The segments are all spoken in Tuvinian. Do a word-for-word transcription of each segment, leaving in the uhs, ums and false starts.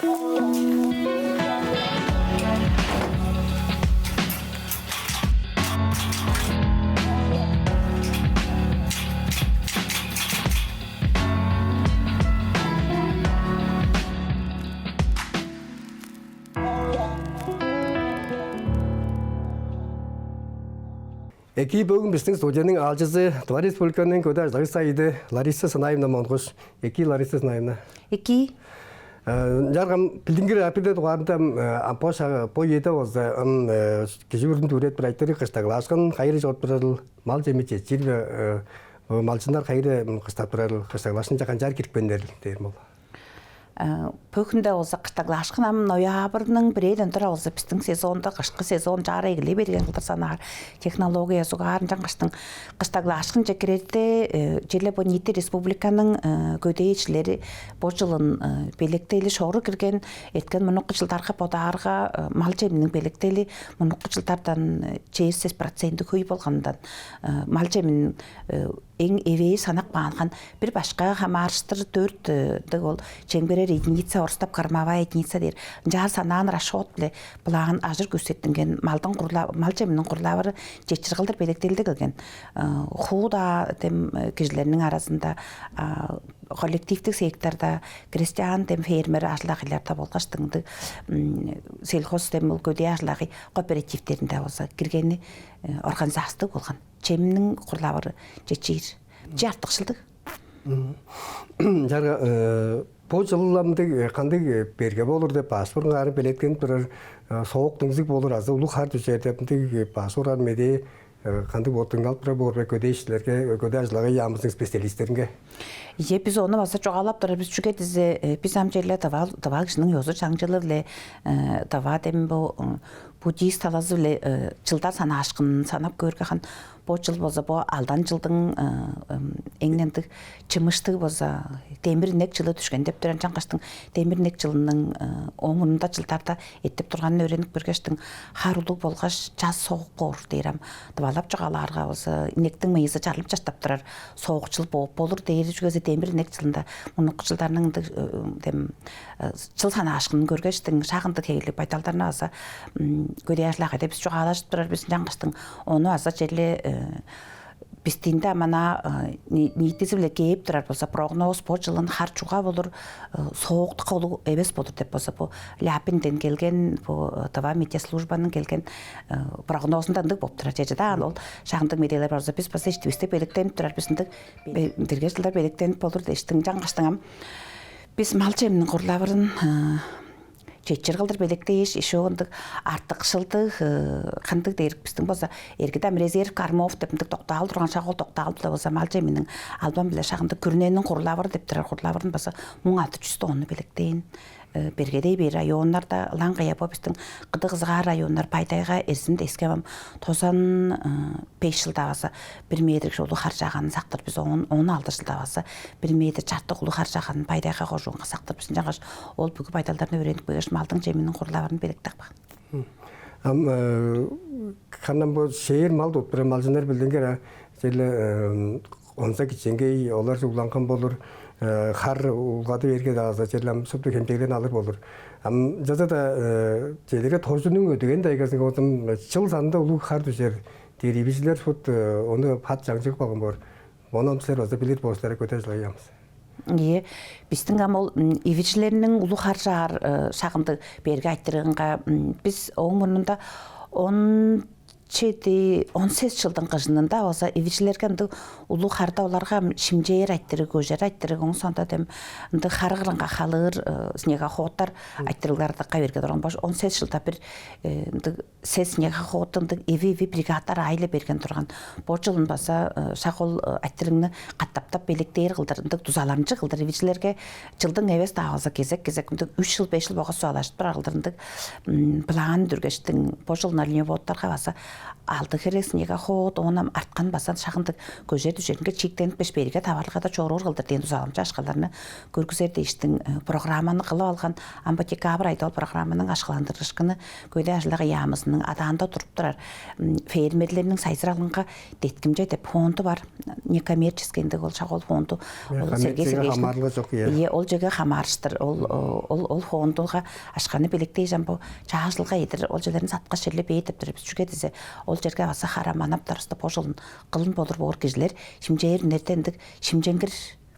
Экии, бөгүн бистиң студияның аалчызы Тыва Республиканың көдээ ажыл-агый сайыды Лариса Санаевна Монгуш. Экии, Лариса Санаевна. Экии. Ынчаарга ам билдингир апрель дугаарында ам, э, ам бо шаг-, бо үеде болза ам, э, кижи бүрүн дүвүреп бир айтырыг кыштаглаашкын кайы хире чоруп турарыл, мал чеми четчир бе, э, малчыннар кайы хире кыштап турарыл, кыштаглаашкынче канчаар кирипкеннерил дээр бол. Э, бөгүнде болза кыштаглаашкын ам ноябрьның бирээден тура болза бистиң сезонда, кышкы сезон чаара эгелей берген кылдыр санаар. Технология сугаар ынчангаштың кыштаглаашкынче кирерде, э, черле бо ниити республиканың, э, көдээчилери бо чылын, э, белеткели шору кирген, эрткен мурнуку чылдарга бодаарга, э, мал чеминиң белеткели мурнуку чылдардан, э, чээрби сес проценти хөй болгандан, э, мал чемин, э, эң эвээш санап каанган, бир башка хамаарыштыр дөрт, э, дыг ол чемгерер единица, орустап кормовая единица дээр. Ынчаар санаан расчет-биле былаан ажыр күүсеттинген малдың курла-, мал чеминиң курлавыры четчир кылдыр белеткелди келген. Э, хуу-даа дем, э, кижилерниң аразында, а, коллективтиг секторда, крестьян дем фермер ажыл-агыйларда болгаш дыңды, м, сельхоз дем ол көдээ ажыл-агый кооперативтеринде болза киргени, э, организастыг болган. Чемниң курлавыры четчир. Че артыкшылдыг. Мгм. Чарга, э, бо чыл ам мындыг, э, кандыг, э, берге болур деп баш бурунгаар белеткенип турар, э, соок-диңзиг болур азы улуг хар дүжер деп мындыг, э, баш бурунгаар медээ, э, кандыг болуп дыңналып турар боор бе көдээ ишчилерге, э, көдээ ажыл-агый яамызының специалистеринге? Ийе, бис ону база чугаалап турар бис, чүге дизе, э, бис ам черле тыва, тыва кижиниң ёзу-чаңчылы-биле, э, тыва дем бо, м, буддист талазы-биле, э, чылдар санаашкынын санап көөрге, хан бо чыл болза бо алдан чылдың, э, м, эң ындыг чымыштыг болза демир инек чылы дүшкен деп турар. Ынчангаштың демир инек чылының, э, ооң мурнунда чылдарда эртип турганын өөренип көргештиң, хар улуг болгаш час соок боор дээр ам. Тывалап чугаалаарга болза, инектиң мыйызы чарлып чаштап турар, соок чыл бооп болур дээр, чүге дизе демир инек чылында мурнуку чылдарның ындыг, э, дем, э, чыл санаашкынын көргештиң, шак ындыг хевирлиг байдалдарны база, м, көдээ ажыл-агыйда бис чугаалажып турар бис. Ынчангаштың ону база черле, э, бистиинде ам ана, э, ни-, ниитизи-биле кээп турар болза, прогноз бо чылын хар чуга болур, э, сооктукка улуг эвес болур деп болза, бо Ляпинден келген, бо, э, Тыва метеослужбаның келген, э, прогнозунда ындыг болуп турар. Чеже-даа ол шак ындыг медээлер бар болза, бис база иштивисте белеткенип турар бис, ындыг бе-, бирге чылдар белеткенип болур дээштиң. Ынчангаштың ам бис мал чеминиң курлавырын, э, четчир кылдыр белеткээш, иши ындыг артыкшылдыг, э, кандыг дээрик бистиң болза, эргиде ам резерв кормов деп ындыг доктаал турган, шак ол доктаал-биле болза мал чеминиң албан-биле шак ындыг күрүнениң курлавыры деп турар, курлавырын база муң алды чүс тонну белеткээн. Э, бергедей бээр районнарда, ылаңгыя бо бистиң кыдык ызыгаар районнар, Бай-Тайга, Эрзин, деске ам Тозан, э, беш чылда база бир метр улуг хар чааганын сактыр бис, он, он алды чылда база бир метр чартык улуг хар чааганын Бай-Тайга кожуунга сактыр бис. Ынчангаш ол бүгү байдалдарны өөренип кээргеш, малдың чеминиң курлавырын белеткеп каан. Ам, э, ханам бо шээр мал тудуп турар малчыннар билдингир, а, черле, э, онза кичээнгей олар улганган болур, э, хар улгады бээрге-даа база черле ам шупту хемчеглерин алыр болур. Ам чаза-даа, э, чедире тожунуң өдүген тайгазынга болза чыл санында улуг хар дүжер дээр, ивижилер шуут, э, ону бат чаңчыгып калган боор. Ону ам силер база билир боор силер, көдээ ажыл-агый яамызы. Ийе, бистиң ам ол, м, ивижилерниң улуг хар чаар, э, шагындыг берге айтырыынга, м, бис ооң мурнунда он чеди, он сес чылдың кыжынында болза ивижилерге ындыг улуг харда оларга ам шимчээр айтырыг, көжер айтырыг, ооң соонда дем ындыг хар кырынга халыыр, э, снегоходтар айтырыглар дыка берге турган. Баш он сес чылда бир, э, ындыг сес снегоходту ындыг эви-эви бригадалар аайы-биле берген турган. Бо чылын база, э, шак ол, э, айтырыгны катаптап белеткээр кылдыр, ындыг дузаламчы кылдыр ивижилерге чылдың эвес-даа болза кезек-кезек, ындыг үш чыл, беш чыл болгаш суалажып турар кылдыр ындыг, м, план дүргештиң. Бо чылын оленеводтарга база алды хире снегоход, оон ам арткан база шагындыг көжер-дүжеринге чиктенип кээш, берге таварылгада чоруур кылдыр дээн дузаламчы акшаларны көргүзер дээштиң программаны кылып алган. Ам бо декабрь айда ол программаның акшаландырыышкыны Көдээ ажыл-агый яамызының адаанда туруп турар фермерлерниң сайзыралынга деткимче деп фонду бар. Некоммерческий ындыг ол шак ол фонду, ол Сергей Сергеевичтиң хамаарлыгы чок, ийе. Ийе, ол черге хамаарыштыр. Ол ол ол фондуга акшаны белеткээш, ам бо чаа чылга чедир ол черлерин саткаш, черле бээр деп тур бис. Чүге дизе ол черге база хара манаптарывысты бо чылын кылын болур боор кижилер шимчээр үнерде ындыг шимченгир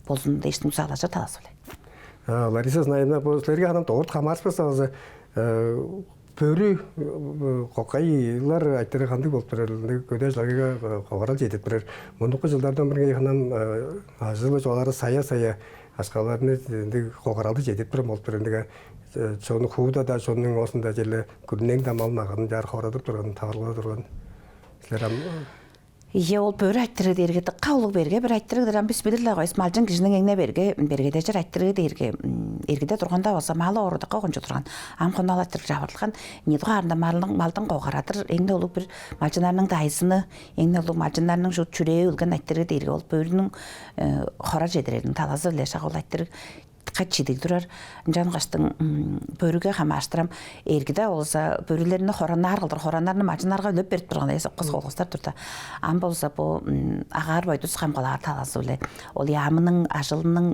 болзун дээштиң дузалажыр талазы-биле. Лариса Знаевна, бо силерге ханам дорт хамаарышпас база бөрү кокайлар айтырыг кандыг болуп турар, ындыг көдээ чылгыга хогарал чедип турар. Мурнуку чылдардан бир ханам ажылы чугаалары сая-сая акшаларны ындыг хогаралды чедип турар болуп турар. Ындыг чонну хууда-даа, чоннуң оозунда черле күрүнең-даа, мал-маганын чаар хорадып турган, таварылга турган. Силер ам Ийе, ол бөрү айтырыы дээрге дыка улуг берге бир айтырыг-дыр. Ам бис билир-ле койбус, малчын кижиниң эң-не берге бергедежир айтырыы дээрге эргиде турганда болза мал оору дыка кончуг турган. Ам хонал айтырыг чавырылган. Ийи дугаарында малдың малдың когарадыр эң-не улуг бир малчыннарның дайзыны, эң-не улуг малчыннарның чүрээ өлген айтырыы дээрге ол бөрүнүң хора чедирериниң талазы-биле шак ол айтырыг дыка чидиг турар. Ынчангаштың бөрүге хамаарыштыр ам эргиде болза бөрүлерни хораннаар кылдыр, хораннарны малчыннарга үлеп берип турган эвес, оккус колхозтар турда. Ам болза бо агаар-бойдус камгалаар талазы-биле ол яамының ажылының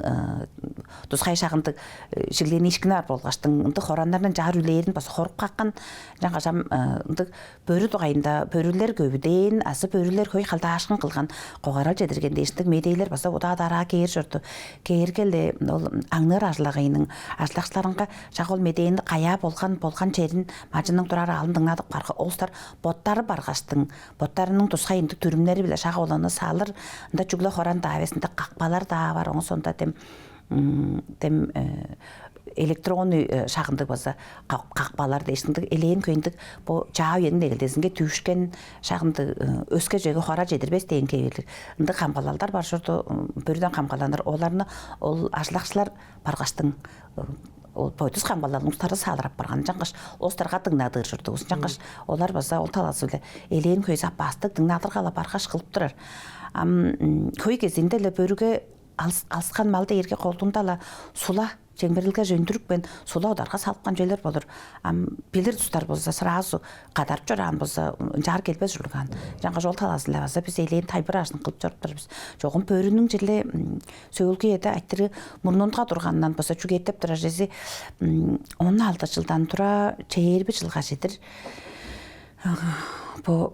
тускай шагындыг шиглениишкини бар болгаштың ындыг хораннарны чаар үлээрин база хоруп каапкан. Ынчангаш ам ындыг бөрү дугайында, бөрүлер көвүдээн азы бөрүлер хөй халдаашкын кылган, когарал чедирген дээштиң медээлер база удаа-дараа кээр чорду. Кээрге-ле ол аңныыр ажыл-агыйның ажылдакчыларынга шак ол медээни каяа болган, болган черин, малчынның турар аалын дыңнадып каарга, ол улустар боттары баргаштың, боттарының тускай ындыг дүрүмнери-биле шак ол ону салыр. Ында чүгле хоран-даа эвес, ында какпалар-даа бар, оон соонда дем дем электронный шагындыг база какпалар дээш, ындыг элээн хөй ындыг бо чаа үениң негелдезинге дүүшкен шагындыг, өске чүвеге хора чедирбес дээн хевирлиг ындыг камгалалдар бар чорду. Бөрүден камгаланыр, оларны ол ажылдакчылар баргаштың ол бойдус камгалалдың устары салырап барган. Ынчангаш ол устарга дыңнадыр чордувус. Ынчангаш олар база ол талазы-биле элээн хөй запастыг дыңнадырга-ла баргаш кылып турар. Ам хөй кезиинде-ле бөрүге алыс, алыскан мал дээрге колдуунда-ла сула чемгерилгеже үндүрүпкен, сула одарга салыпкан чүвелер болур. Ам билир тустар болза, сразу кадарып чораан болза, ынчаар келбес ужурлуг аан. Ынчангаш ол талазы-биле база бис элээн тайылбыр ажылын кылып чоруп тур бис. Чогум бөрүнүң черле сөөлгү үеде айтырыы мурнунга тургандан база чүгээртеп турар чүвези, он алды чылдан тура чээрби чылга чедир бо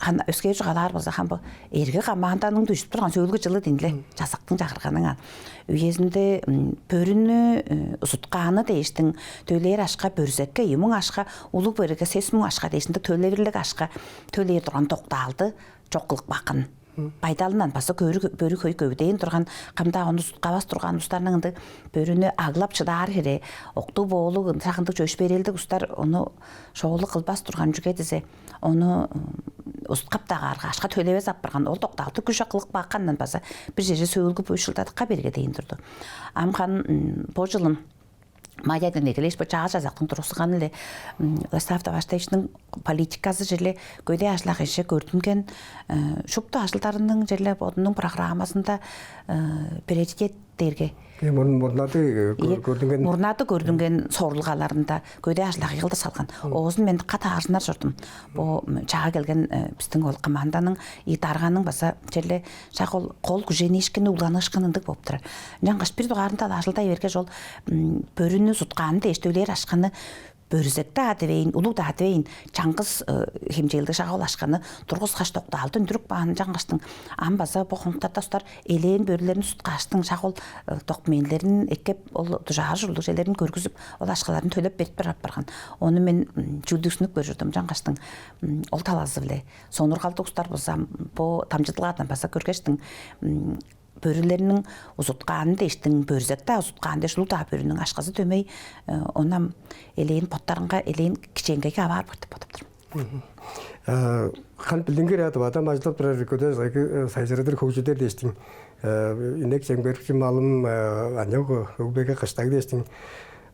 хан өскээр чугаалаар болза, хан бо эрги команданың дүжүп турган сөөлгү чылы дийин-ле, чазактың чагырганың ан үезинде бөрүнү узуткааны дээштиң төлээр ашка, бөрүзекке ийи муң ашка, улуг бөрүге сес муң ашка дээштиң төлевирлиг ашка төлээр турган доктаалды чок кылып каапкан. Байдалындан база бөрү хөй көвүдээн турган, кым-даа ону узуткавас турган улустарның ындыг бөрүнү аглап шыдаар хире, октуг-боолуг, ындыг шагындыг чөпшээрелдиг улустар ону шоолуг кылбас турган. Чүге дизе ону узуткап-даа каарга, ашка төлевес апарган. Ол доктаалды күш-чок кылып каапкандан база бир черже сөөлгү бо үш чылда дыка бергедээн турду. Ам хан бо чылын май айдан эгелээш бо чаа чазактың тургузганы-биле Владислав Товарищтайовичтиң политиказы черле көдээ ажыл-агыйже көрдүнген, шупту ажылдарының черле бодунуң программазында приоритет дээрге мурнады көрдүнген мурнады көрдүнген сорулгаларында көдээ ажыл-агый кылдыр салган. Оозун мен дыка таарзынар чордум. Бо чаа келген бистиң ол команданың, и дарганың база черле шак ол кол күжениишкини, угланыышкыны ындыг болуп турар. Ынчангаш бир дугаарында-ла ажылдай бергеш, ол бөрүнү узуткааны дээш төлээр ашканы бөрүзек-даа дивейн, улуг-даа дивейн, чаңгыс хемчээлдиг шак ол ашканы тургускаш, доктаалды үндүрүп каан. Ынчангаштың ам база бо хонуктарда улустар элээн бөрүлерин узуткааштың, шак ол документилерин эккеп, ол дужаар ужурлуг черлерин көргүзүп, ол ашкаларын төлеп берип турар апарган. Ону мен чүүлдүксүнүп көрүп чордум. Ынчангаштың ол талазы-биле сонуургалдыг улустар болза, бо дамчыдылгадан база көргештиң, бөрүлерниң узуткааны дээштиң, бөрүзек-даа узуткааны дээш, улуг-даа бөрүнүң ашказы дөмей, ону ам элээн боттарынга, элээн кичээнгейге ап аар боор деп бодап тур мен. Хан билдингир ядып адам ажылдап турар көдээ сайзырадыр хөгжүдер дээштиң, инек чемгерикчи малым, аныяк өгбеге кыштаг дээштиң.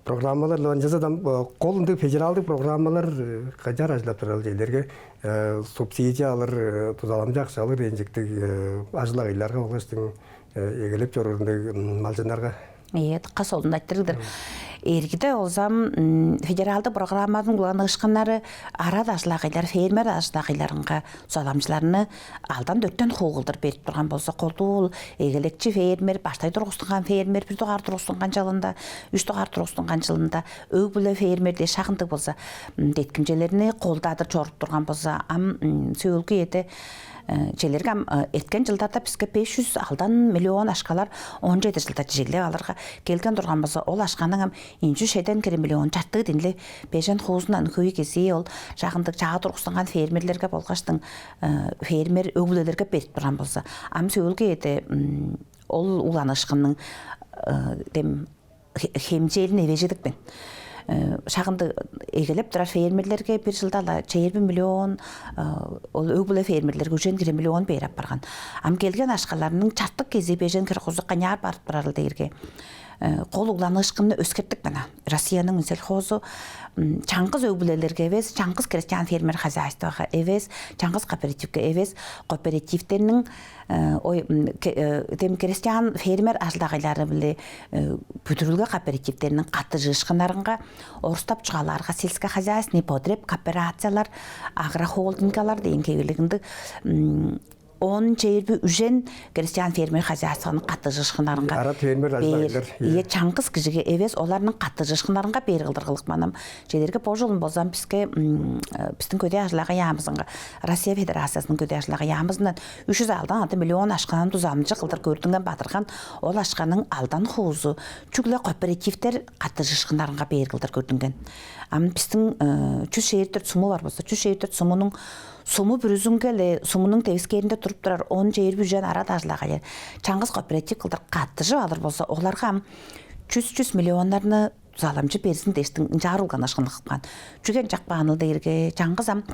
программалар-ла ынчалза-даа, э, кол ындыг федералдыг программалар, э, канчаар ажылдап турар, чижээлээрге, э, субсидия алыр, э, дузаламчы акша алыр дээн чижектиг, э, ажыл-агыйларга болгаш, э, эгелеп чоруур ындыг, м, малчыннарга? Ийе, дыка солун айтырыг-дыр. Эргиде болза, м, федералдыг программаның угланыышкыннары арат ажыл-агыйлар, фермер ажыл-агыйларынга дузаламчыларны алдан дөртен хуу кылдыр берип турган болза, колдуу ол эгелекчи фермер, баштай тургустунган фермер, бир дугаар тургустунган чылында, үш дугаар тургустунган чылында өг-бүле фермер дээш шак ындыг болза, м, деткимчелерни колдадыр чоруп турган болза, ам, м, сөөлгү үеде, э, чижээлээрге ам, э, эрткен чылдарда биске беш чүс алдан миллион акшалар он чеди чылда чижеглеп алырга келген турган болза, ол акшаның ам ийи чүс чеден хире миллион, чартыы динле, бежен хуузундан хөй кезии ол шак ындыг чаа тургустунган фермерлерге болгаштың, э, фермер өг-бүлелерге берип турган болза, ам сөөлгү үеде, м, ол угланыышкынның, э, дем хе-, хемчээлин эвээжедип каан. Э, шак ындыг эгелеп турар фермерлерге бир чылда-ла чээрби миллион, э, ол өг-бүле фермерлерге үжен хире миллион бээр апарган. Ам келген акшаларның чартык кезии, бежен хире хуузу канчаар барып турарыл дээрге, э, кол угланыышкынны өскертип каан. Россияның Минсельхозу, м, чаңгыс өг-бүлелерге эвес, чаңгыс крестьян-фермер хозяйствога эвес, чаңгыс кооперативке эвес, кооперативтерниң, э, ой, м, ке-, э, дем крестьян-фермер ажыл-агыйлары-биле, э, бүдүрүлге кооперативтериниң каттыжыышкыннарынга, орустап чугаалаарга, сельскохозяйственный потреб кооперациялар, агрохолдингалар дээн хевирлиг ындыг, м, он, чээрби, үжен крестьян-фермер хозяйствоның каттыжыышкыннарынга. Арат фермер бээр. Ажыл-агыйлар, ийе. Ийе, чаңгыс кижиге эвес, оларның каттыжыышкыннарынга бээр кылдыр кылып каан. Чижээлээрге бо чылын болза биске, м, э, бистиң көдээ ажыл-агый яамызынга, Россия Федерациязының көдээ ажыл-агый яамызындан үш чүс алдан алды миллион акшаны дузаламчы кылдыр көрдүнген, бадырган. Ол акшаның алдан хуузу чүгле кооперативтер каттыжыышкыннарынга бээр кылдыр көрдүнген. Ам бистиң, э, чүс чээрби дөрт суму бар болза, чүс чээрби дөрт сумунуң, суму бүрүзүнге-ле, сумунуң девискээринде туруп турар он, чээрби, үжен арат ажыл-агыйлар чаңгыс кооператив кылдыр каттыжып алыр болза, оларга ам чүс, чүс миллионнарны дузаламчы берзин дээштиң ынчаар угланыышкын кылып каан. Чүге ынчап кааныл дээрге, чаңгыс ам,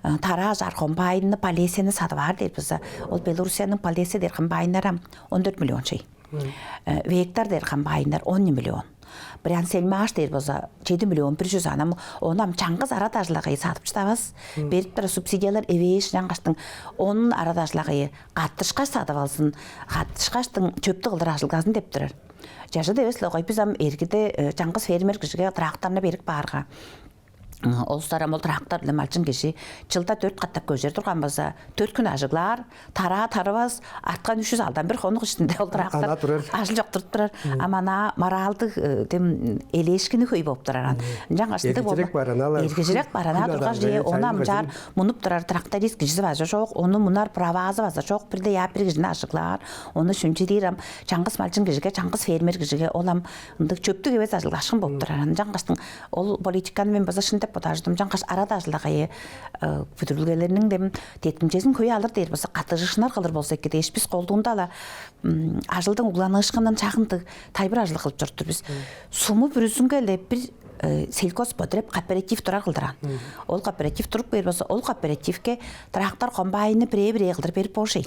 э, тараа ажаар комбайнны, Полесьени садып аар дээр болза, ол Белоруссияның Полесье дээр комбайннары ам он дөрт миллион шей. Э, Вектор дээр комбайннар он ийи миллион. Брянсельмаш дээр болза чеди миллион бир чүс, анаа ону ам чаңгыс арат ажыл-агый садып шыдавас. Берип турар субсидиялар эвээш, ынчангаштың ону арат ажыл-агый каттышкаш садып алзын, каттышкаштың чөптүг кылдыр ажылгазын деп турар. Чажыт эвес-ле огай, бис ам эргиде, э, чаңгыс фермер кижиге тракторну берип каарга, м, ол улустар ам ол трактор-биле малчын кижи чылда дөрт катап көжер турган болза, дөрт хүн ажыглаар, тараа тарывас, арткан үш чүс алдан бир хонук иштинде ол трактор ажыл чок туруп турар. Ам анаа моралдыг, э, дем элээшкини хөй болуп турар аан. Ынчангаш ындыг болду. Эргижирек бар аан, тургаш, э, ону ам ынчаар мунуп турар тракторист кижизи база чок, ону мунар правазы база чок, бир-ле яап бир кижини ажыглаар, ону шүнчүдээр ам чаңгыс малчын кижиге, чаңгыс фермер кижиге, ол ам ындыг чөптүг эвес ажылдашкын болуп турар. Ынчангаштың ол политиканы мен база шын деп бодаар-дыр мен. Ынчангаш арат ажыл-агый, э, бүдүрүлгелерниң дем деткимчезин хөй алыр дээр болза, каттыжыышкыннар кылыр болза эки дээш, бис колдуунда-ла, м, ажылдың угланыышкынын шак ындыг тайылбыр ажыл кылып чоруп тур бис. Суму бүрүзүнге-ле бир, э, сельхозпотреб кооператив турар кылдыр аан. Ол кооператив туруп бээр болза, ол кооперативке трактор, комбайнны бирээ-бирээ кылдыр берип боор шей.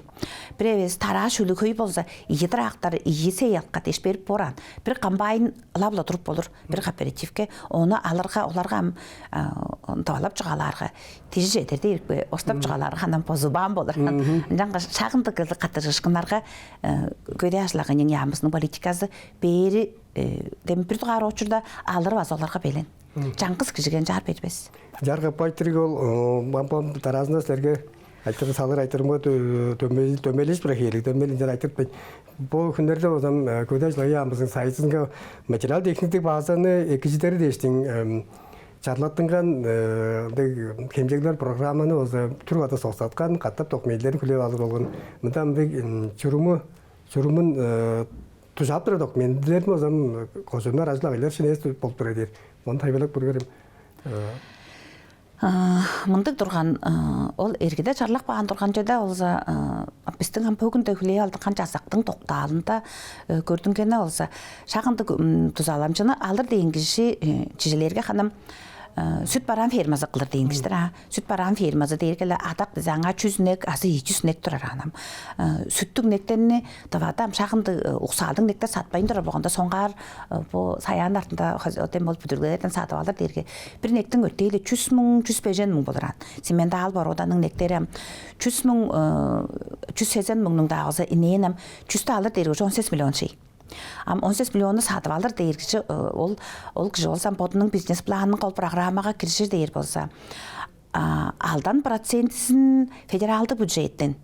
Бир эвес тараа шөлү хөй болза, ийи трактор, ийи сеялка дээш берип боор аан. Бир комбайн ылап-ла туруп болур бир кооперативке. Ону алырга, оларга ам, а, тывалап чугаалаарга, дижи чедер дээр ийик бе, орустап чугаалаарга, анаа бо зубам болур. Ынчангаш шак ындыг кылдыр каттыжыышкыннарга, э, көдээ ажыл-агыйның яамызының политиказы бээри, э, дем бир дугаар очурда алыры база оларга белен. Чаңгыс кижиге ынчаар бербес. Чаргап айтырыг ол, э, бам-бам дараазында силерге айтырыг салыр айтырыгым бар, дөмей-, дөмейлежип турар хевирлиг, дөмей-ле ынчаар айтырыптайн. Бо хүннерде болза, э, көдээ ажыл-агый яамызының сайтызынга материал-техниктиг базаны экижидери дээштиң, эм, чарлаттынган, э, ындыг хемчеглер программаны болза түрүп ада соксаткан, катап документилерин хүлээп алыр болган. Мында ындыг, м, чуруму, чурумун, э, дужаап турар документилерин болза, м, кожууннар, ажыл-агыйлар шенээс болуп турар дээр. Ону тайылбырлап көрүңерем. Э, А, мындыг турган, а, ол эргиде чарлап каан турган чүве-даа болза, а, бистиң ам бөгүн-даа хүлээп алдынган чазактың доктаалында, э, көрдүнгени болза, шак ындыг, м, дузаламчыны алыр дээн кижи, э, чижээлээрге, ханам, сүт бараан фермазы кылыр дээн кижи-дир аа. Сүт бараан фермазы дээрге-ле адак дизе аңаа чүс инек азы ийи чүс инек турар аан ам. Сүттүг инектерни Тывада ам шак ындыг уксаалдыг инектер сатпайн турар болганда, соңгаар бо Саян артында тем ол бүдүрүлгелерден садып алыр дээрге, бир инектиң өртээ-ле чүс муң, чүс бежен муң болур аан. Симментал породаның инектери ам чүс муң, чүс сезен муңнуң-даа болза инээн ам чүстү алыр дээрге уже он сес миллион шей. Ам он сес миллионну садып алыр дээр кижи, ол ол кижи болза ам бодунуң бизнес-планынга, ол программага киржир дээр болза, алдан процентизин федералдык бюджеттен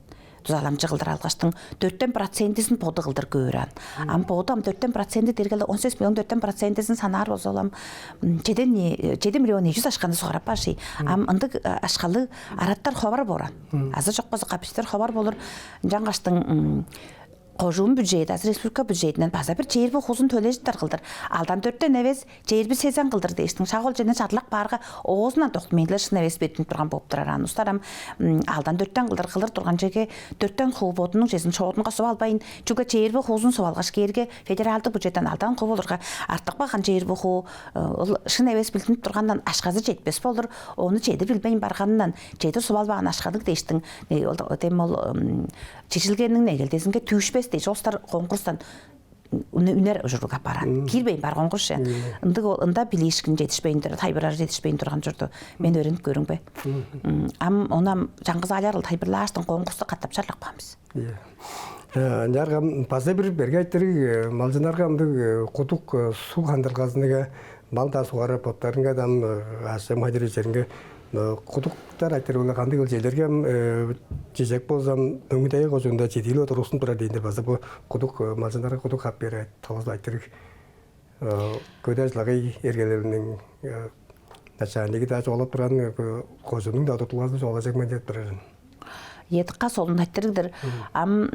дузаламчы кылдыр алгаштың, дөртен процентизин боду кылдыр көөр аан. Ам боду ам дөртен проценти дергеле он сес миллион дөртен процентизин санаар болза, ол ам чеден чеди миллион ийи чүс ашканы сугарап бар ший. Ам ындыг ашкалыг араттар ховар боор аан. Азы чок болза капаситеттер ховар болур. Ынчангаштың кожуун бюджеди азы республика бюджединден база бир чээрби хуузун төлежиптер кылдыр. Алдан дөртен эвес, чээрби сезен кылдыр дээштиң. Шак ол черден чадылак баарга, оозундан доктументилер шын эвес бердинип турган болуп турар аан. Устар ам алдан дөртен кылдыр кылыр турган черге дөртен хуу бодунуң чезин шоодунга суп албайн, чүге чээрби хуузун суп алгаш кээрге, федералдык бюджеттен алдан хуу болурга, артык баган чээрби хуу ол шын эвес билдинип тургандан ашказы четпес болур. Ону чедир билбейн барганындан чедир суп албаан ашкадыг дээштиң. Ол дем ол чижилгениң негелдезинге түүшпес дээш, олстар конкурстан үнер ужурлуг апаран. Кирбейн бар конкурс че. Ындыг ол ында билиишкин жетишпейн турар, тайбырар жетишпейн турган чорду. Мен өөренип көрүңбе. Ам онам чаңгыс аяр ол тайбырлааштың конкурсту катап чарлак баан бис. Ынчаарга база бир берге айтырыг, малчыннарга ындыг кудук суг хандыргазынга мал-даа сугара боттарынга дам аъш-чем хайдыр ижеринге кудуктар айтырып ылы кандыг ыл чээлерге ам чижек болзам, мөңүдей кожуунда чедиил одургузун турар дээнде база бу кудук малчыннарга кудук хап бээр талазы айтырыг көдээ ажыл-агый эргелелиниң начальниги-даа чугаалап турган, кожууннуң-даа удуртулгазын чугаалажак мен деп турар. Эдикка солун айтырыг-дыр. Ам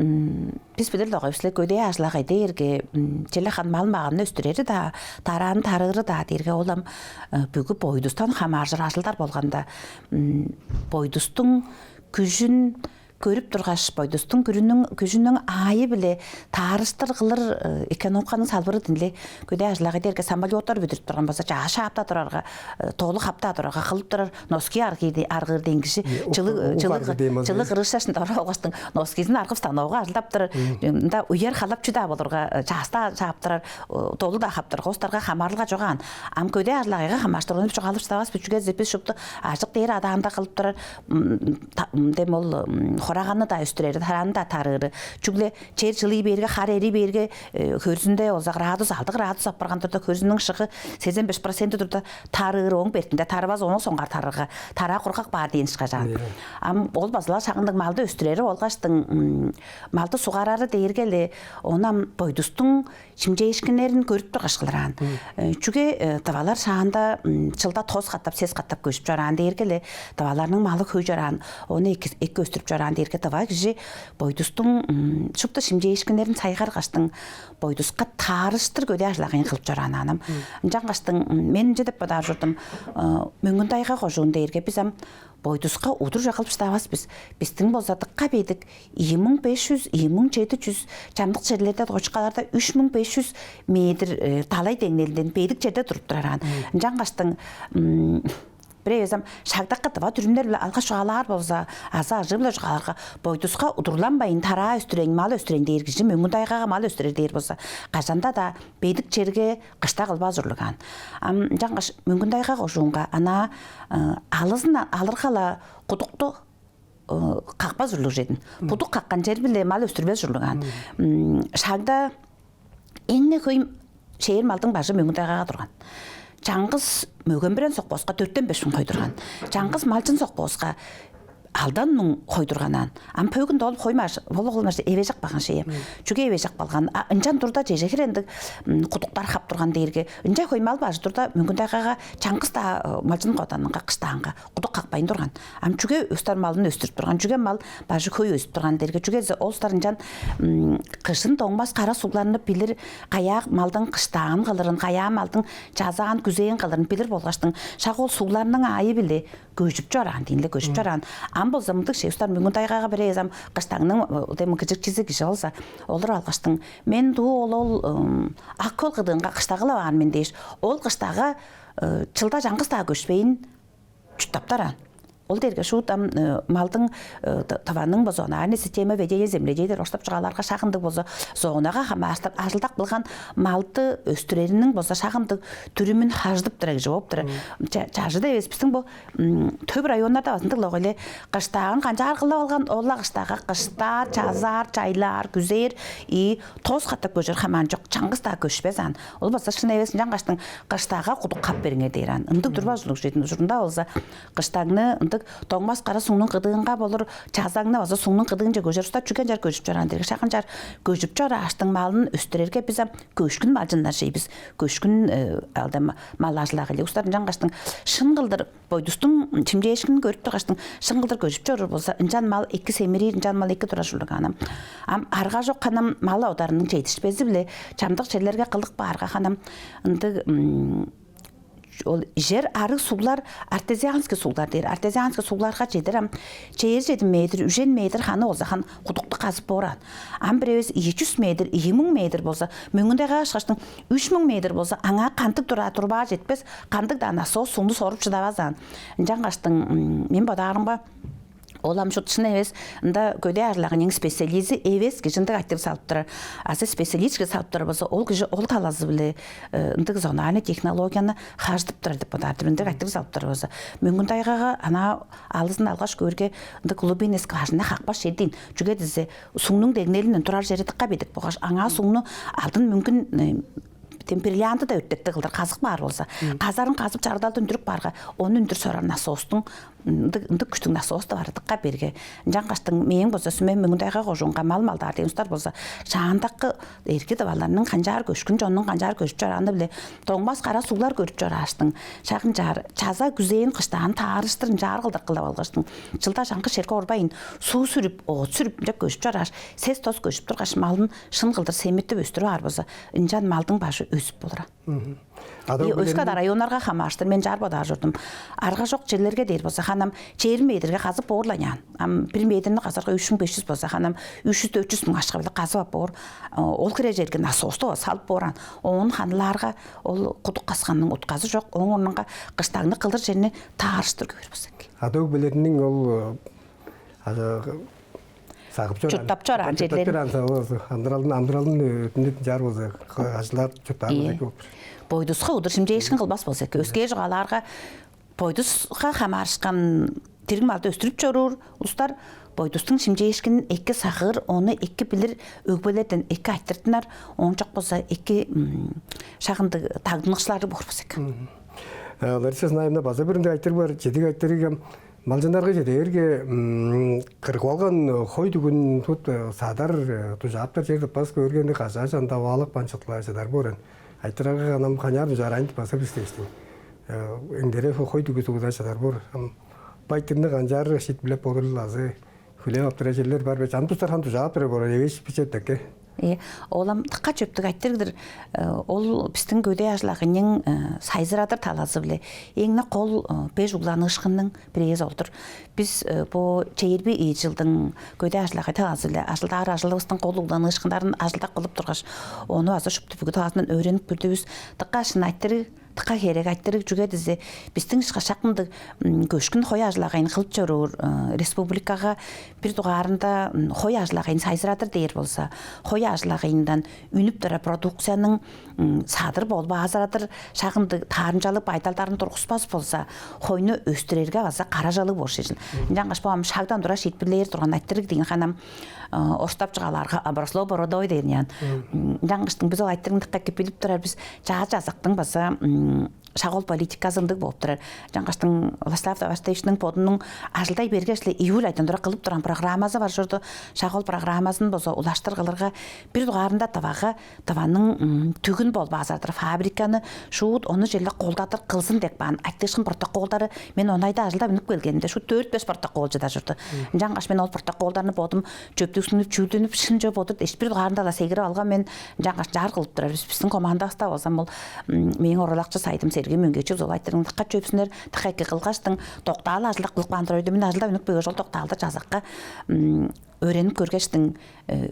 бис билир-ле огай бис-ле көдээ ажыл-агый дээрге черле хан мал-маганны өстүрери-даа, тарааны тарыыры-даа дээрге ол ам бүгү бойдустан хамааржыр ажылдар болганда, бойдустуң күжүн көрүп тургаш, бойдустуң күрүнүң күжүнүң аайы-биле таарыштыр кылыр экономиканың салбыры динле. Көдээ ажыл-агый дээрге самолеттар бүдүрүп турган болза, чаа шаапта турарга, толу хапта турарга кылып турар. Носки аргыыр дээн кижи чылыг чылыг кырышашын дора болгоштуң носкизин аргып станогу ажылдап турар. Ында уяр халап чүдаа болурга, чааста чаап турар, долу-даа хап турар. Хостарга хамаарылга чогаан. Ам көдээ ажыл-агыйга хамааштыр ону чугаалап шыдавас бис, чүге деза бис шупту ажык дээр адаанда кылып турар. Дем ол хораганны-даа өстүрери, тарааны-даа тарыыры. Чүгле чер чылый бээрге, хар эрий бээрге, хөрзүнде болза градус, алды градус апарган турда, хөрзүнүң шыгы сезен беш проценти турда, тарыыр, ооң бертинде тарывас, ооң соңгаар тарыырга, тараа кургак баар дээн ышкажаан. Ам ол базылар шагындыг малды өстүрери болгаштың, малды сугарары дээрге-ле, ону ам бойдустуң шимчээшкиннерин көрүп тургаш кылыр аан. Чүге тывалар шаанда чылда тос катап, сес катап көжүп чораан дээрге-ле, тываларның малы хөй чораан, ону эки эки өстүрүп чораан дээрге тыва кижи бойдустуң шупту шимчээшкиннерин сайгаргаштың, бойдуска таарыштыр көдээ ажыл-агыйын кылып чораан аан ам. Ынчангаштың мен ынча деп бодаар чордум, Мөңгүн-Тайга кожуун дээрге бис ам бойдуска удур чок кылып шыдавас бис. Бистиң болза дыка бедик, ийи муң беш чүс, ийи муң чеди чүс, чамдык черлерде, точкаларда үч муң беш чүс метр далай деңнелинден бедик черде туруп турар аан. Ынчангаштың бир эвес ам шагдакы тыва дүрүмнер-биле алгаш чугаалаар болза, азы ажыы-биле чугаалаарга, бойдуска удурланмайн тараа өстүрейн, мал өстүрейн дээр кижи Мөңгүн-Тайгага мал өстүрер дээр болза, кажан-даа бедик черге кышта кылбас ужурлуг аан. Ам ынчангаш Мөңгүн-Тайга кожуунга анаа алызын алырга-ла кудукту какпас ужурлуг чедин. Кудук каккан чер-биле мал өстүрбес ужурлуг аан. Шагда эң-не хөй шээр малдың бажы Мөңгүн-Тайгага турган. Чаңгыс мөген-бүрен совхозка дөртен беш муң хой турган. Чаңгыс малчын совхозка алдан муң хой турган аан. Ам бөгүн долуп хой мажы, болу хол мажы эвежек баган шеем. Чүге эвежек балган? Ынчан турда чеже хире ындыг кудуктар хап турган дээрге, ынча хой мал бажы турда Мөңгүн-Тайгага чаңгыс-даа малчын коданынга кыштаанга кудук какпайн турган. Ам чүге устар малын өстүрүп турган, чүге мал бажы хөй өзүп турган дээрге, чүге дизе ол устар ынчан кыжын доңмас кара сугларны билир, каяа малдың кыштаан кылырын, каяа малдың чазаан күзээн кылырын билир болгаштың, шак ол сугларның аайы-биле көжүп чораан, диинле көжүп чораан. Ам болза мындыг шей, устар Мөңгүн-Тайгага бир эвес ам кыштаңның дем кыжыкчызы кижи болза, олур алгаштың, мен дуу ол ол Ак-Хөл кыдыынга кыштагылап аар мен дээш, ол кыштага чылда чаңгыс-даа көшпейн чурттаптар аан. Ол дээрге шуут ам малдың, тываның бо зональный система ведения земледелия орустап чугаалаарга, шак ындыг болза, зонага хамаарыштыр ажылдап кылган малды өстүрериниң болза шак ындыг дүрүмүн хажыдып турар кижи болуп турар. Чажыда эвес, бистиң бо төп районнарда базындык логойле кыштаагын канчаар кылып алган, ол-ла кыштаага кыштаар, чазаар, чайлаар, күзээр, и тос катап көжер хамаан чок, чаңгыс-даа көшпес аан. Ол база шын эвес, ынчангаштың кыштаага кудук кап бериңер дээр аан. Ындыг турбас улуг чедин ужурунда болза, кыштагны ындыг доңмас кара суңнуң кыдыынга болур, чазагны база суңнуң кыдыынче көжер уста чүген чаар көжүп чораан дээрге, шагын чаар көжүп чорааштың малын өстүрерге бис ам көшкүн малчыннар шей бис, көшкүн алда маллаажылак эле устар, ынчангаштың шын кылдыр бойдустуң чимчээшкинин көрүп тургаштың шын кылдыр көжүп чоруур болза, ынчан мал эки семирир, ынчан мал эки турар ужурлуг аан. Ам арга чок, ханам мал одарының чедишпези-биле чамдык черлерге кылдык баарга, ханам ындыг ол ижер арыг суглар, артезианский суглар дээр. Артезианский сугларга чедир ам чээр чедим метр, үжен метр ханы болза хан кудукту казып боор аан. Ам бир эвес ийи чүс метр, ийи муң метр болза, мөңүндеге ашкаштың үч муң метр болза, аңаа кандыг тураа турбаа четпес, кандыг-даа насос сугну соруп шыдавас аан. Ынчангаштың мен бодаарымга, ол ам шут шын эвес, ында көдээ ажыллагының специализи эвес кижи ындыг айтырыг салып турар. Азы специалист кижи салып турар болза, ол кижи ол талазы-биле ындыг зональный технологияны хажыдып турар деп бодаар-дыр. Ындыг айтырыг салып турар болза, мөңгүн тайгага ана алызын алгаш көөрге, ындыг глубинный скважина хакпас чер дейн. Чүге дизе, сугнуң деңнелинден турар чери дыка бедик болгаш, аңаа сугну алдын мөңгүн тем бриллианты да өртекти кылдыр казып каар болза, казарын казып чардалды үндүрүп каарга, ону үндүр сорар насостуң ындыг, ындыг күштүң насос-даа бар дыка берге. Ынчангаштың мээң болза сүмем мөңүндайга кожуунга мал малдаар дээн устар болза, шаандакы эрги дываларның канчаар көшкүн чоннуң канчаар көжүп чорааны-биле доңмас кара суглар көрүп чорааштың, шагын чаар чаза күзээн кыштаан таарыштыр ынчаар кылдыр кылып алгаштың, чылда чаңгыс черге орбайн, суу сүрүп, оът сүрүп ынча көжүп чорааш, сес тос көжүп тургаш, малын шын кылдыр семиртип өстүрүп аар болза, ынчан малдың бажы өзүп болур. Ада И өске ада районнарга хамаарыштыр мен чаар бодаар чордум. Арга чок черлерге дээр болза, ханам чээрби метрге казып боорланяан. Ам бир метрни казарга үч муң беш чүс болза, ханам үч чүс дөрт чүс муң акша-биле казып ап боор. Ол хире черге насосту салып боораан. Оон ханылаарга ол кудук касканның утказы чок. Ооң орнунга кыштагны кылыр черни таарыштыр көөр болза эки. Ада өгбелерниң ол Азы сагып чораан. Чурттап чораан черлерин. Чурттап чораан сагып, амдыралын, амдыралын өтүнүп чаар болза, ажылдап чурттаар болза эки болуп тур. Бойдуска удур шимчээшкин кылбас болза эки. Өскээ чугаалаарга, бойдуска хамаарышкан дириг малды өстүрүп чоруур улустар бойдустуң шимчээшкинин эки сагыыр, ону эки билир, өгбелерден эки айтырдынар, оон чок болза эки шагындыг дагдыныкчылары боор болза эки. Лариса Знаевна, база бир ындыг айтырыг бар, чедиг айтырыг эм. Малчыннарга чеде бээрге, кыргып алган хой дүгүн тут садар, дужааптар чер тыппас көөргенди кажаа чандап аалап банчыктылаар чадар боор эн. Айтырарга анам каняар дужаараайн тыппаса бис дээштиң. Эңдере хой дүгү сугуда чадар боор. Ам байтырны канчаар шиитпилеп болурул азы хүлээп аптырар черлер бар бе? Чамдыктар хан дужаап бере боор эвеш бичетекке. Э, олам тыкка чөптүг айтырыгдыр. Ол бистиң көдээ ажыл-агыйның сайзырадыр талазы-биле эң-не кол беш угланыышкынның бирээзи ол-дур. Бис бо чээрби ийи чылдың көдээ ажыл-агый талазы-биле ажылдаар ажылывыстың кол угланыышкындарын ажылдап кылып тургаш, ону база шупту бүгү талазындан өөренип көрдүвүс. Тыкка шын айтырыг, тыкка херек айтырыг, чүге дизе бистиң ышкаш шак мындыг көшкүн хой ажыл-агыйын кылып чоруур республикага бир дугаарында хой ажыл-агыйын сайзырадыр дээр болза, хой ажыл-агыйындан үнүп турар продукцияның садыр болбаазырадыр шак ындыг таарымчалыг байдалдарын тургуспас болза, хойну өстүрерге база каражалыг болуш ижин. Ынчангаш бо ам шагдан тура шиитпирлээр турган айтырыг дейин ханам орустап чугаалаарга обросло бородой дээр няан. Ынчангаштың бис ол айтырыгны дыка эки билип турар бис, чаа чазактың база шак ол политиказы ындыг болуп турар. Ынчангаштың Владислав Товарищтайовичтиң бодунуң ажылдай бергеш-ле июль айдан тура кылып турган программазы бар чорду. Шак ол программазын болза улаштыр кылырга, бир дугаарында Тывага, Тываның дүгүн болбаазардыр фабриканы шуут ону черле колдадыр кылзын деп каан айтыышкын протоколдары мен он айда ажылдап үнүп келгенимде шуут дөрт-беш протокол чыдар чорду. Ынчангаш мен ол протоколдарны бодум чөптүгүстүнүп, чүүлдүнүп, шын чоп отур дээш, бир дугаарында-ла сегирип алган мен. Ынчангаш чаар кылып турар бис. Бистиң командавыста болза ол мээң оралакчы сайдым Сергей Мөңгечип ол айтырыгны дыка чөпсүнер, дыка эки кылгаштың, доктаал ажылдап кылып каан турар өйдө мен ажылдап үнүп келгеш ол доктаалды чазакка өөренип көргештиң,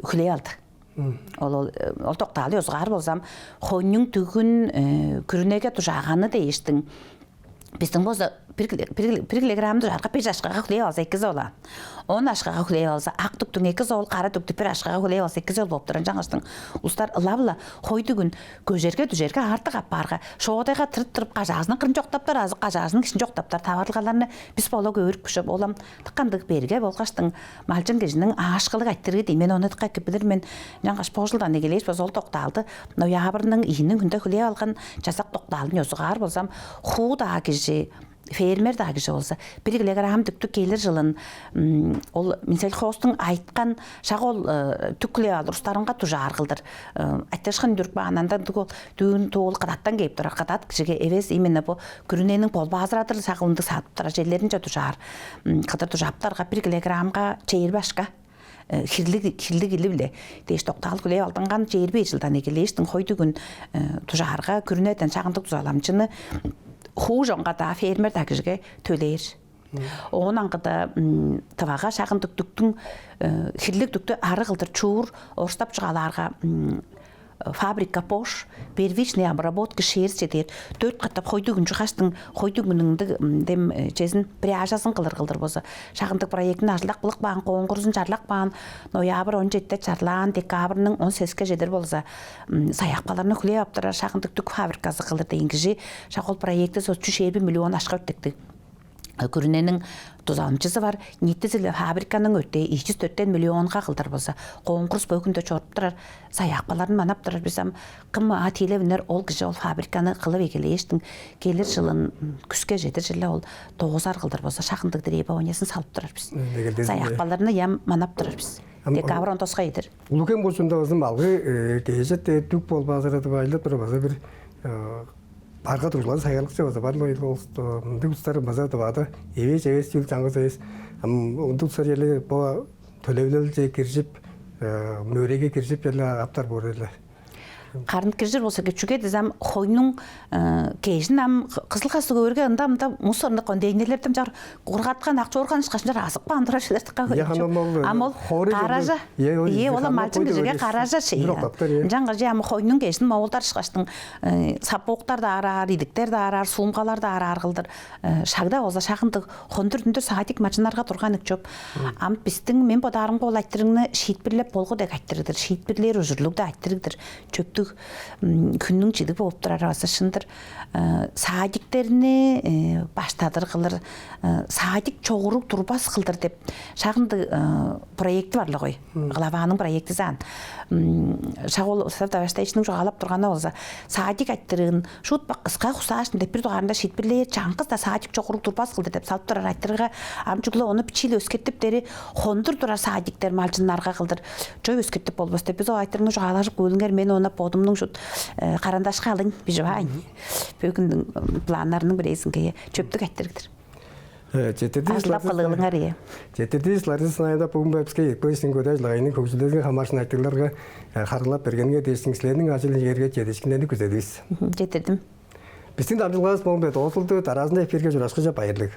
хүлээп алды. Ол, ол, ол доктаалды ёзугаар болзам, хойнуң дүгүн күрүнеге дужааганы дээштиң. Бистиң болза бир килограмм дужаарга бир ашкага хүлээп алза, эки зол аан. Он ашкага хүлээп алза, ак дүктүң эки зол, кара дүктү бир ашкага хүлээп алза, эки зол болуп турар. Ынчангаштың улустар ылап-ла хой дүгүн көжерге дүжерге артык апаарга, шоодайга тырып-тырып, кажаазының кырын чоктаптар, азы кажаазының кишин чоктаптар таварылгаларны бис боло көөрүк бижип, олам кандыг берге болгаштың малчын кижиниң аашкылыг айтырыы дий. Мен ону дыка билир мен. Ынчангаш бо чылдан эгелээш база ол доктаалды ноябрьның ийиниң хүнде хүлээп алган. Чазак доктаалын ёзугаар болзам, хуу-даа кижи, фермер-даа кижи болза, бир килограмм дүктү келир чылын ол Минсельхозтуң айткан шак ол дүк хүлээп алыр улустарынга дужаар кылдыр айтыышкын үндүрүп каан. Анда ындыг ол дүүн туул кыдаттан кээп турар, кыдат кижиге эвес, именно бо күрүнениң болбаазырадыр шак ындыг садып турар черлеринче дужаар кылдыр дужааптарга, бир килограммга чээрби ашка хирлиг хирлиг или-биле дээш доктаал хүлээп алдынган. Чээрби чылдан эгелээштиң хой дүгүн дужаарга күрүнеден шак ындыг дузаламчыны хуу чонга-даа, фермер-даа кижиге төлээр. Оон аңгыда Тывага шак ындыг дүктүң хирлиг дүктү ары кылдыр чуур, орустап чугаалаарга, фабрика ПОШ, первичные обработки шерсти дээр, дөрт катап хой дүгүн чугааштың, хой дүгүнүң ындыг дем чезин, пряжазын кылыр кылдыр болза, шак ындыг проектин ажылдап кылып каан, конкурсун чарлап каан. Ноябрь он чедиде чарлаан, декабрьның он сеске чедир болза, саяапкаларны хүлээп ап турар шак ындыг дүк фабриказы кылыр дээн кижи. Шак ол проектизи чүс чээрби миллион акша өртектиг. Күрүнениң дузаламчызы бар, ниитизи-биле фабриканың өртээ ийи чүс дөртен миллионга кылдыр болза, конкурс бөгүнде чоруп турар, саяапкаларын манап турар бис ам. Кым аңаа тиилеп үнер, ол кижи ол фабриканы кылып эгелээштиң, келир чылын күске чедир черле ол доозар кылдыр болза, шак ындыг требованиясын салып турар бис. Саяапкаларны ам манап турар бис. Декабрь он тоска чедир. Улуг-Хем кожуунда база малгы кежет дүк болбаазырадып айлап турар база бир барга тургулары сайгарлыкчы база бар-ла ол. Мындыг улустар база Тывада эвээш, эвес чүүл чаңгыс эвес. Ам ындыг улустар черле бо төлевилелче киржип, мөөрейге киржип, черле аптар боор эле. Карын киржир болза, чүге дезем, хойнуң кежин ам Кызыл-Хас көөрге, ында-мында мусорный контейнерлерден чаар кургаткан, ак чорган ышкаш ынчаар азып каан турар чүвелер дыка хөй. Ам ол каража, ие, ол малчын кижиге каража чей. Ынчангаш ам хойнуң кежин моолдар ышкаштың сапоктар-даа араар, идиктер-даа араар, сумкалар-даа араар кылдыр. Шагда болза шак ындыг хондур-дүндүр садик малчыннарга турган ийик чоп. Ам бистиң, мен бодаарымга, ол айтырыгны шиитпирлеп болгу дег айтырыг-дыр, шиитпирлээр ужурлуг-даа айтырыг-дыр. Чөптүг хүннүң чидиг болуп турары база шын-дыр. Садиктерни баштадыр кылдыр, садик чогуруг турбас кылдыр деп шак ындыг проекти бар-ла гой. Главаның проектизи аан. Шак ол Владислав Давлетовичтиң чугаалап турганы болза, садик айтырыын шуут бак кыска хуссааш, ынча бир дугаарында шиитпирлээр, чаңгыс-даа садик чогуруг турбас кылдыр деп салып турар айтырыгга. Ам чүгле ону бичии-ле өскертип дээри, хондур турар садиктер малчыннарга кылдыр чоп өскертип болбас деп, бис ол айтырыгны чугаалажып көөлүңер, мен ону бодумнуң шуут карандашка алыйн, бижип аайн. Бөгүнүң планнарының бирээзинге чөптүг айтырыг-дыр. Э, четтирдивис, Лариса Николаевна. Ажылдап кылыылыңар, ие. Четтирдивис, Лариса Николаевна, бүгүн бо биске экпейстиң көдээ ажыл-агыйның хөгжүлдезин хамаарышкан айтырыгларга харыылап бергениңер дээштиң, силерниң ажыл-ижиңерге чедиишкиннерни күзедивис. Четтирдим. Бистиң дамчыдылгавыс моон-биле доозулду, дараазында эфирге ужурашкыже, байырлыг.